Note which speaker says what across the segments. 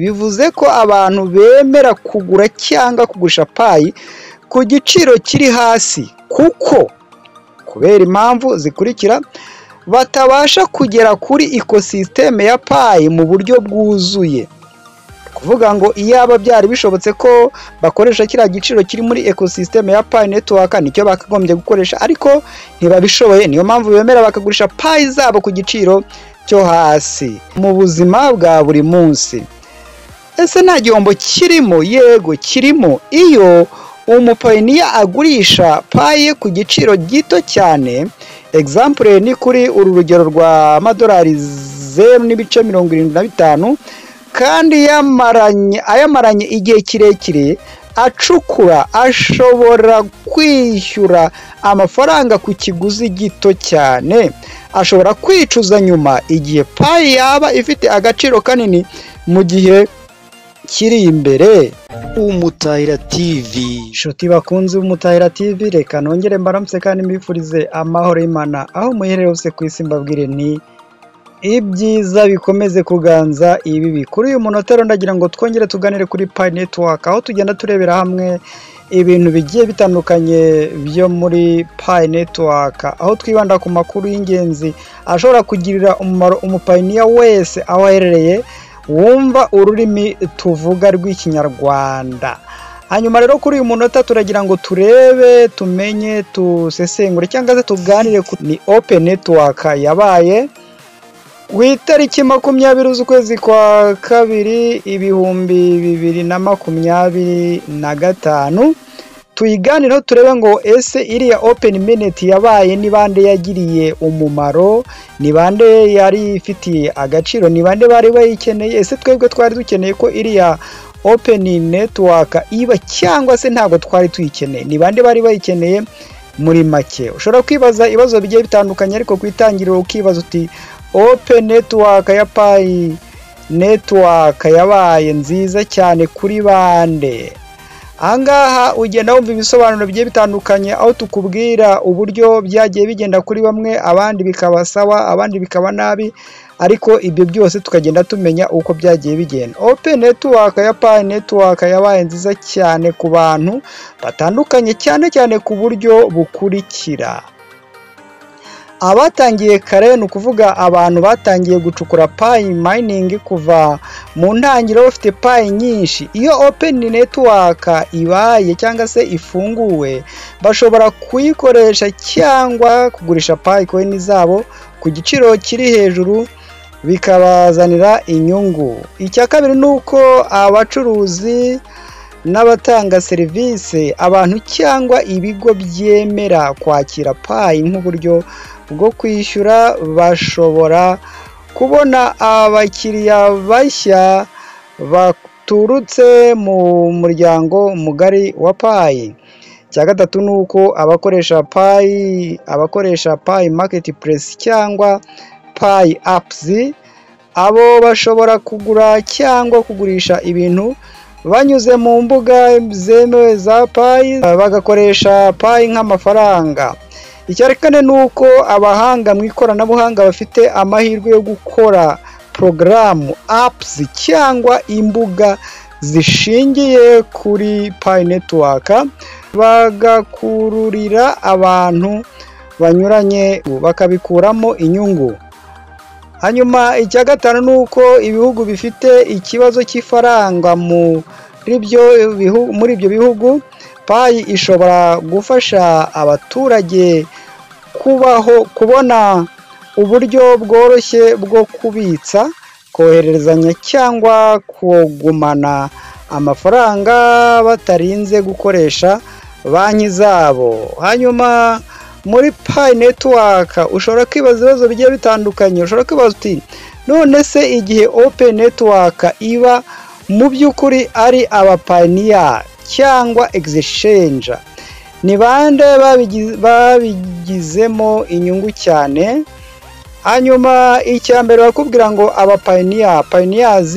Speaker 1: Bivuze ko abantu bemera kugura cyangwa kugurisha Pi ku giciro kiri hasi kuko, kubera impamvu zikurikira, batabasha kugera kuri ecosystem ya Pi mu buryo bwuzuye. Kuvuga ngo iyaba byari bishobotse ko bakoresha kiriya giciro kiri muri ecosystem ya Pi Network, nicyo bakagombye gukoresha, ariko ntibabishoboye. Niyo mpamvu bemera bakagurisha Pi zabo ku giciro cyo hasi. Mu buzima bwa buri munsi, ese nta gihombo kirimo? Yego, kirimo. Iyo umupioneer agurisha Pi ye ku giciro gito cyane, example ni kuri uru rugero rwa madolari 0.75, kandi ayamaranye igihe kirekire acukura, ashobora kwishyura amafaranga ku kiguzi gito cyane. Ashobora kwicuza nyuma igihe Pi yaba ifite agaciro kanini mu gihe kiri imbere.
Speaker 2: Umutahira TV.
Speaker 1: Inshuti bakunze Umutahira TV, reka nongere mbaramutse kandi mbifurize amahoro y'Imana aho muherereye hose ku isi. Mbabwire nti ibyiza bikomeze kuganza ibibi. Kuri uyu munota rero ndagira ngo twongere tuganire kuri Pi Network, aho tugenda turebera hamwe ibintu bigiye bitandukanye byo muri Pi Network, aho twibanda ku makuru y'ingenzi ashobora kugirira umumaro umupioneer wese aho aherereye wumva ururimi tuvuga rw'Ikinyarwanda. Hanyuma rero kuri uyu munota turagira ngo turebe, tumenye, tusesengure cyangwa se tuganire ni Open Network yabaye ku itariki 20 z'ukwezi kwa kabiri 2025. Tuyiganireho, turebe ngo ese iriya open mainnet yabaye ni bande yagiriye umumaro, ni bande yari ifitiye agaciro, ni bande bari bayikeneye? Ese twebwe twari dukeneye ko iriya open network iba cyangwa se ntabwo twari tuyikeneye? Ni bande bari bayikeneye? Muri make ushobora kwibaza ibibazo bigiye bitandukanye, ariko ku itangiriro ukibaza uti: "Open network ya Pi Network yabaye nziza cyane kuri bande?" Ahangaha ugenda wumva ibisobanuro bigiye bitandukanye, aho tukubwira uburyo byagiye bigenda kuri bamwe, abandi bikaba sawa, abandi bikaba nabi, ariko ibyo byose tukagenda tumenya uko byagiye bigenda. Open network ya Pi Network yabaye nziza cyane ku bantu batandukanye, cyane cyane ku buryo bukurikira: abatangiye kare, ni ukuvuga abantu batangiye gucukura Pi mining kuva mu ntangiriro, bafite Pi nyinshi. Iyo open network ibaye cyangwa se ifunguwe, bashobora kuyikoresha cyangwa kugurisha Pi coin zabo ku giciro kiri hejuru, bikabazanira inyungu. Icya kabiri ni uko abacuruzi n'abatanga serivisi, abantu cyangwa ibigo byemera kwakira Pi nk'uburyo bwo kwishyura, bashobora kubona abakiriya bashya baturutse mu muryango mugari wa Pi. Icya gatatu ni uko abakoresha Pi Marketplace cyangwa Pi apps, abo bashobora kugura cyangwa kugurisha ibintu banyuze mu mbuga zemewe za Pi, bagakoresha Pi nk'amafaranga. Icya kane ni uko abahanga mu ikoranabuhanga bafite amahirwe yo gukora porogaramu, apps cyangwa imbuga zishingiye kuri Pi Network, bagakururira abantu banyuranye, bakabikuramo inyungu. Hanyuma icya gatanu ni uko ibihugu bifite ikibazo cy'ifaranga muri ibyo bihugu, Pi ishobora gufasha abaturage kubaho, kubona uburyo bworoshye bwo kubitsa, kohererezanya cyangwa kugumana amafaranga batarinze gukoresha banki zabo. Hanyuma muri Pi Network ushobora kwibaza ibibazo bigiye bitandukanye. Ushobora kwibaza uti: "None se igihe open network iba, mu by'ukuri ari abapioneer cyangwa exchange, ni bande babigizemo inyungu cyane?" Hanyuma icya mbere bakubwira ngo abapioneer, pioneers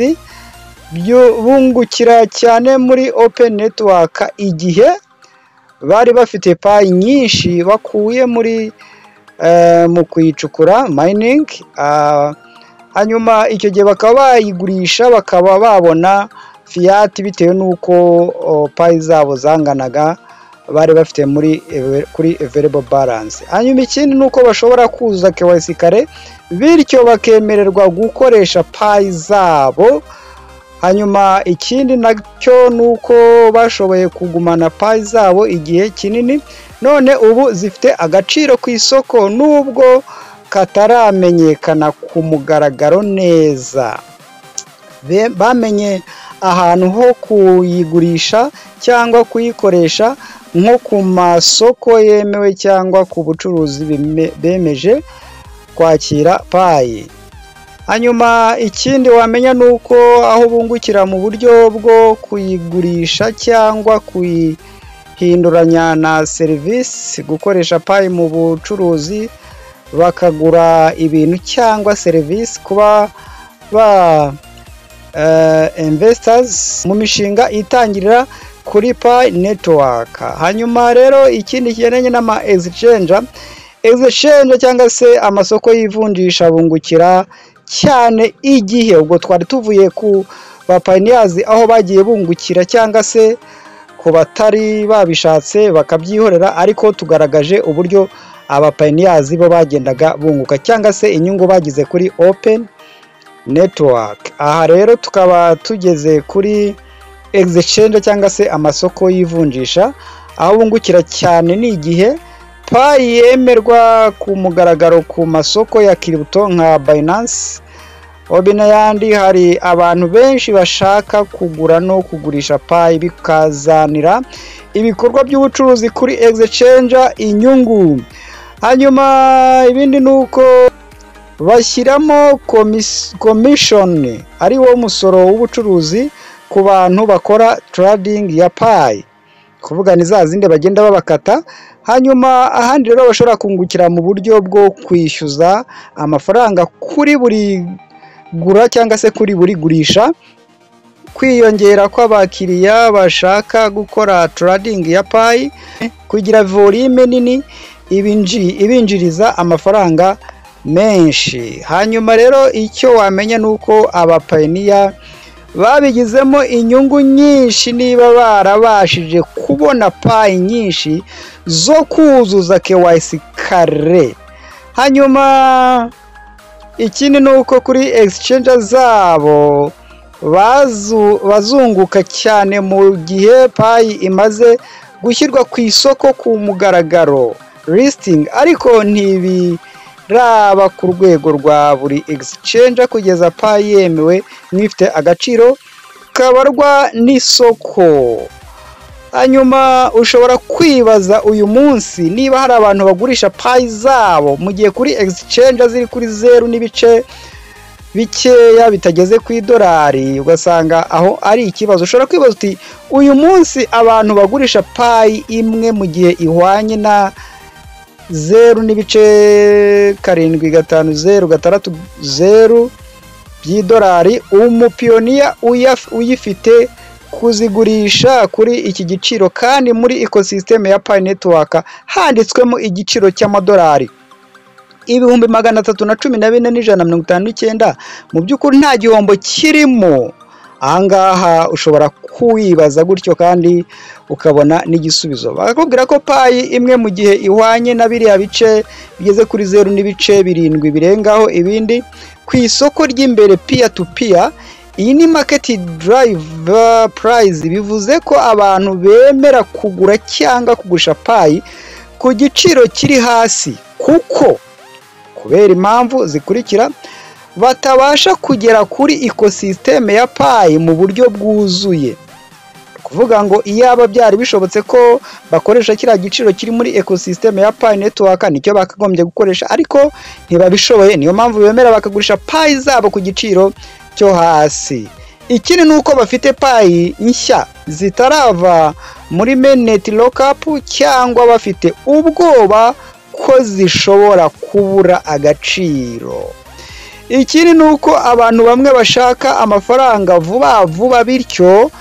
Speaker 1: bungukira cyane muri open network igihe bari bafite Pi nyinshi bakuye muri mu kuyicukura, mining. Hanyuma icyo gihe bakaba bayigurisha, bakaba babona fiat bitewe n'uko Pi zabo zanganaga bari bafite muri kuri available balance. Hanyuma ikindi ni uko bashobora kuzuza KYC kare, bityo bakemererwa gukoresha Pi zabo. Hanyuma ikindi nacyo ni uko bashoboye kugumana Pi zabo igihe kinini, none ubu zifite agaciro ku isoko nubwo kataramenyekana ku mugaragaro neza. Bamenye ahantu ho kuyigurisha cyangwa kuyikoresha, nko ku masoko yemewe cyangwa ku bucuruzi bemeje kwakira Pi. Hanyuma ikindi wamenya ni uko aho bungukira mu buryo bwo kuyigurisha cyangwa kuyihinduranya na serivisi, gukoresha Pi mu bucuruzi bakagura ibintu cyangwa serivisi, kuba ba investors mu mishinga itangirira kuri Pi Network. Hanyuma rero ikindi kigendanye n'ama exchange cyangwa se amasoko y'ivunjisha, bungukira cyane igihe, ubwo twari tuvuye ku ba pioneers aho bagiye bungukira, cyangwa se ku batari babishatse bakabyihorera, ariko tugaragaje uburyo aba pioneers bo bagendaga bunguka cyangwa se inyungu bagize kuri Open Network. Aha rero tukaba tugeze kuri exchange cyangwa se amasoko y'ivunjisha. Aho bungukira cyane ni igihe Pi yemerwa ku mugaragaro ku masoko ya crypto nka Binance, Huobi n'ayandi. Hari abantu benshi bashaka kugura no kugurisha Pi, bikazanira ibikorwa by'ubucuruzi kuri exchange inyungu. Hanyuma ibindi ni uko bashyiramo commission, ari wo musoro w'ubucuruzi ku bantu bakora trading ya Pi, kuvuga ni za zindi bagenda babakata. Hanyuma ahandi rero bashobora kungukira mu buryo bwo kwishyuza amafaranga kuri buri gura cyangwa se kuri buri gurisha, kwiyongera kw'abakiriya bashaka gukora trading ya Pi, kugira volume nini ibinjiriza amafaranga menshi. Hanyuma rero icyo wamenya ni uko aba pioneer babigizemo inyungu nyinshi niba barabashije kubona Pi nyinshi zo kuzuza KYC kare. Hanyuma ikindi ni uko kuri exchange zabo bazunguka cyane mu gihe Pi imaze gushyirwa ku isoko ku mugaragaro, listing, ariko ntibiraba ku rwego rwa buri exchange kugeza Pi yemewe nk'ifite agaciro kabarwa n'isoko. Hanyuma ushobora kwibaza uyu munsi niba hari abantu bagurisha Pi zabo mu gihe kuri exchange ziri kuri zeru n'ibice bikeya bitageze ku idolari, ugasanga aho ari ikibazo. Ushobora kwibaza uti: "Uyu munsi abantu bagurisha Pi imwe mu gihe ihwanye na 0.750660 by'idolari, umu pioneer uyifite kuzigurisha kuri iki giciro kandi muri ecosystem ya Pi Network handitswemo igiciro cy'amadolari 314,159, mu by'ukuri nta gihombo kirimo?" Ahangaha ushobora kuwibaza gutyo kandi ukabona n'igisubizo. Bakakubwira ko Pi imwe mu gihe ihwanye na biriya bice bigeze kuri 0.7 birengaho ibindi ku isoko ry'imbere, peer to peer, iyi ni market driver price, bivuze ko abantu bemera kugura cyangwa kugurisha Pi ku giciro kiri hasi kuko kubera impamvu zikurikira: batabasha kugera kuri ecosystem ya Pi mu buryo bwuzuye. Kuvuga ngo iyaba byari bishobotse ko bakoresha kiriya giciro kiri muri ecosystem ya Pi Network, nicyo bakagombye gukoresha, ariko ntibabishoboye, niyo mpamvu bemera bakagurisha Pi zabo ku giciro cyo hasi. Ikindi ni uko bafite Pi nshya zitarava muri mainnet lockup cyangwa bafite ubwoba ko zishobora kubura agaciro. Ikindi ni uko abantu bamwe bashaka amafaranga vuba vuba, bityo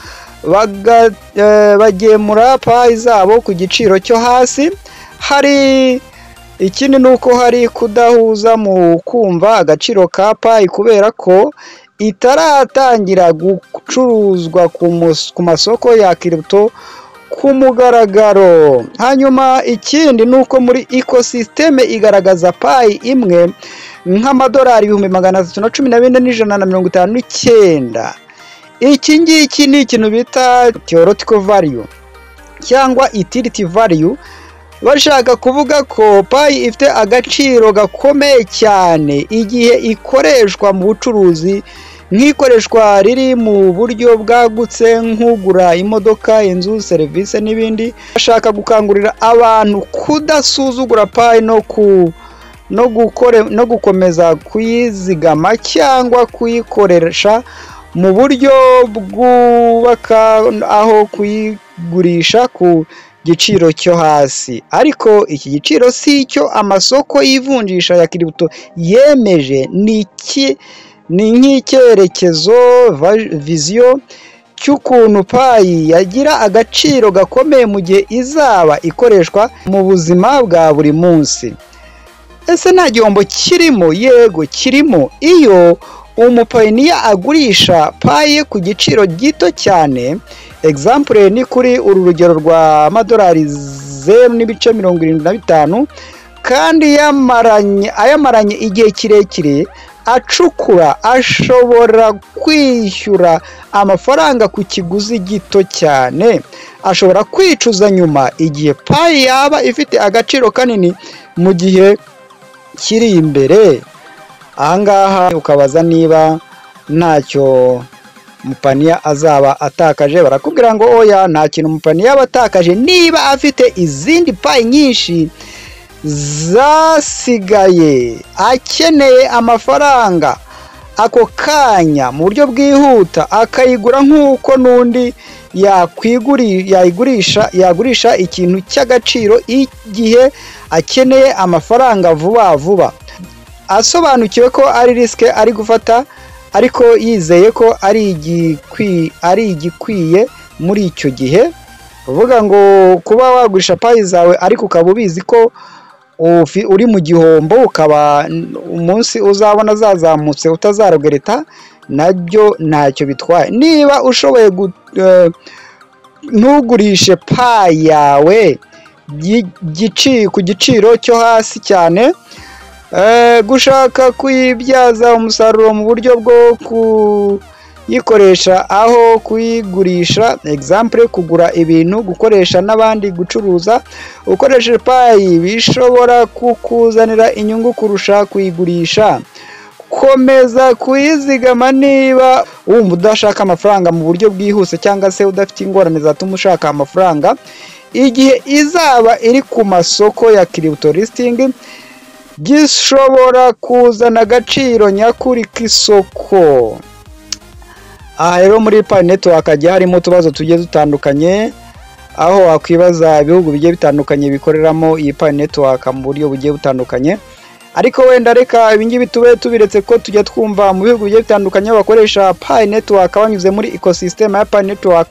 Speaker 1: bagemura Pi zabo ku giciro cyo hasi. Hari Ikindi ni uko hari kudahuza mu kumva agaciro ka Pi, kubera ko itaratangira gucuruzwa ku masoko ya crypto ku mugaragaro. Hanyuma ikindi ni uko muri ecosystem igaragaza Pi imwe nk'amadolari 314,159. Iki ngiki ni ikintu bita theoretical value cyangwa utility value. Bashaka kuvuga ko Pi ifite agaciro gakomeye cyane igihe ikoreshwa mu bucuruzi, nk'ikoreshwa riri mu buryo bwagutse, nk'ugura imodoka, inzu, serivisi n'ibindi. Bashaka gukangurira abantu kudasuzugura Pi no gukomeza kuyizigama cyangwa kuyikoresha mu buryo bwubaka, aho kuyigurisha ku giciro cyo hasi. Ariko iki giciro si icyo amasoko y'ivunjisha ya crypto yemeje, ni nk'icyerekezo, vision cy'ukuntu Pi yagira agaciro gakomeye mu gihe izaba ikoreshwa mu buzima bwa buri munsi. Ese nta gihombo kirimo? Yego, kirimo. Iyo umupioneer agurisha Pi ku giciro gito cyane, example ni kuri uru rugero rwa madolari 0.75, kandi ayamaranye igihe kirekire acukura, ashobora kwishyura amafaranga ku kiguzi gito cyane. Ashobora kwicuza nyuma igihe Pi yaba ifite agaciro kanini mu gihe kiri imbere. Ahangaha ukabaza niba ntacyo mupioneer azaba atakaje. Barakubwira ngo oya, nta kintu umupioneer yaba atakaje niba afite izindi Pi nyinshi zasigaye, akeneye amafaranga ako kanya mu buryo bwihuta, akayigura nk'uko n'undi yagurisha ikintu cy'agaciro igihe akeneye amafaranga vuba vuba, asobanukiwe ko ari risk ari gufata, ariko yizeye ko ari igikwiye muri icyo gihe. Uvuga ngo kuba wagurisha Pi zawe ariko ukaba ubizi ko uri mu gihombo, ukaba umunsi uzabona zazamutse utazaregretta, nabyo ntacyo bitwaye. Niba ushoboye, ntugurishe Pi yawe ku giciro cyo hasi cyane. Gushaka kuyibyaza umusaruro mu buryo bwo kuyikoresha aho kuyigurisha, example kugura ibintu, gukoresha n'abandi, gucuruza ukoresheje Pi, bishobora kukuzanira inyungu kurusha kuyigurisha. Komeza kuyizigama niba wumva udashaka amafaranga mu buryo bwihuse, cyangwa se udafite ingorane zatuma ushaka amafaranga. Igihe izaba iri ku masoko ya crypto, listing gishobora kuzana agaciro nyakuri k'isoko. Aha rero muri Pi Network hagiye harimo utubazo tugiye dutandukanye, aho wakwibaza ibihugu bigiye bitandukanye bikoreramo iyi Pi Network mu buryo bugiye butandukanye. Ariko wenda reka ibingibi tube tubiretse, ko tujya twumva mu bihugu bigiye bitandukanye bakoresha Pi Network banyuze muri ecosystem ya Pi Network,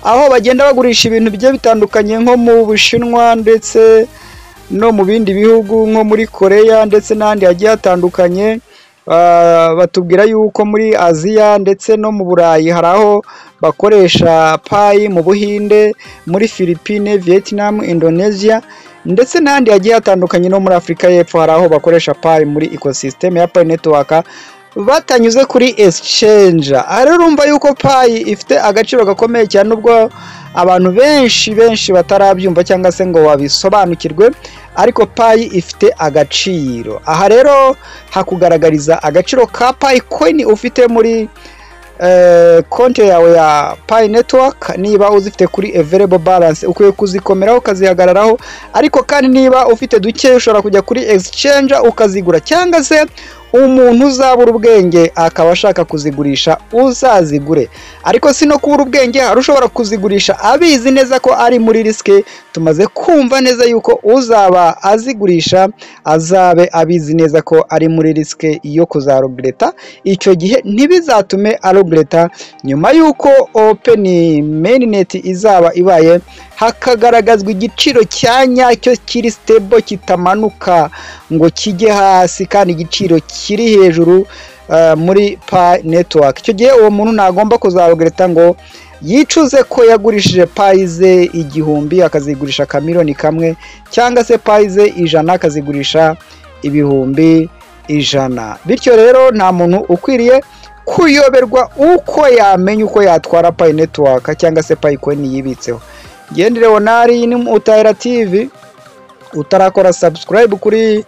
Speaker 1: aho bagenda bagurisha ibintu bigiye bitandukanye, nko mu Bushinwa ndetse no mu bindi bihugu nko muri Korea ndetse n'ahandi hagiye hatandukanye. Batubwira yuko muri Aziya ndetse no mu Burayi hari aho bakoresha Pi, mu Buhinde, muri Philippine, Vietnam, Indonesia ndetse n'ahandi hagiye hatandukanye. No muri Afurika y'Epfo hari aho bakoresha Pi muri ecosystem ya Pi Network batanyuze kuri exchange. Aha rero urumva yuko Pi ifite agaciro gakomeye cyane, nubwo abantu benshi benshi batarabyumva cyangwa se ngo babisobanukirwe, ariko Pi ifite agaciro. Aha rero hakugaragariza agaciro ka Pi coin ufite muri konti yawe ya Pi Network. Niba uzifite kuri available balance, ukwiye kuzikomeraho, ukazihagararaho. Ariko kandi niba ufite duke, ushobora kujya kuri exchange ukazigura, cyangwa se umuntu uzabura ubwenge akaba ashaka kuzigurisha, uzazigure. Ariko si no kubura ubwenge, hari ushobora kuzigurisha abizi neza ko ari muri risk. Tumaze kumva neza yuko uzaba azigurisha azabe abizi neza ko ari muri risk yo kuzaregretta. Icyo gihe ntibizatume aregretta nyuma y'uko open mainnet izaba ibaye. Hakagaragazwa igiciro cya nyacyo kiri stable, kitamanuka ngo kijye hasi, kandi igiciro kiri hejuru muri Pi Network. Icyo gihe uwo muntu ntagomba kuzaregretta ngo yicuze ko yagurishije Pi ze 1000 akazigurisha 1,000,000, cyangwa se Pi ze 100 akazigurisha 100,000. Bityo rero nta muntu ukwiriye kuyoberwa uko yamenya uko yatwara Pi Network cyangwa se Pi coin yibitseho. Ngendi Leonari, ni Mutahira TV. Utarakora subscribe kuri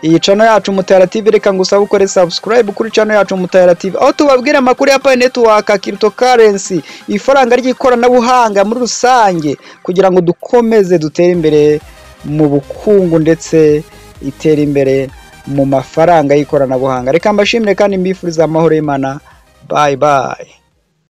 Speaker 1: iyi channel yacu Mutahira TV, reka ngusabe ukore subscribe kuri channel yacu Mutahira TV, aho tubabwira amakuru ya Pi Network, cryptocurrency, ifaranga ry'ikoranabuhanga muri rusange, kugira ngo dukomeze dutere imbere mu bukungu ndetse itere imbere mu mafaranga y'ikoranabuhanga. Reka mbashimire kandi mbifuriza amahoro y'Imana. Bye bye.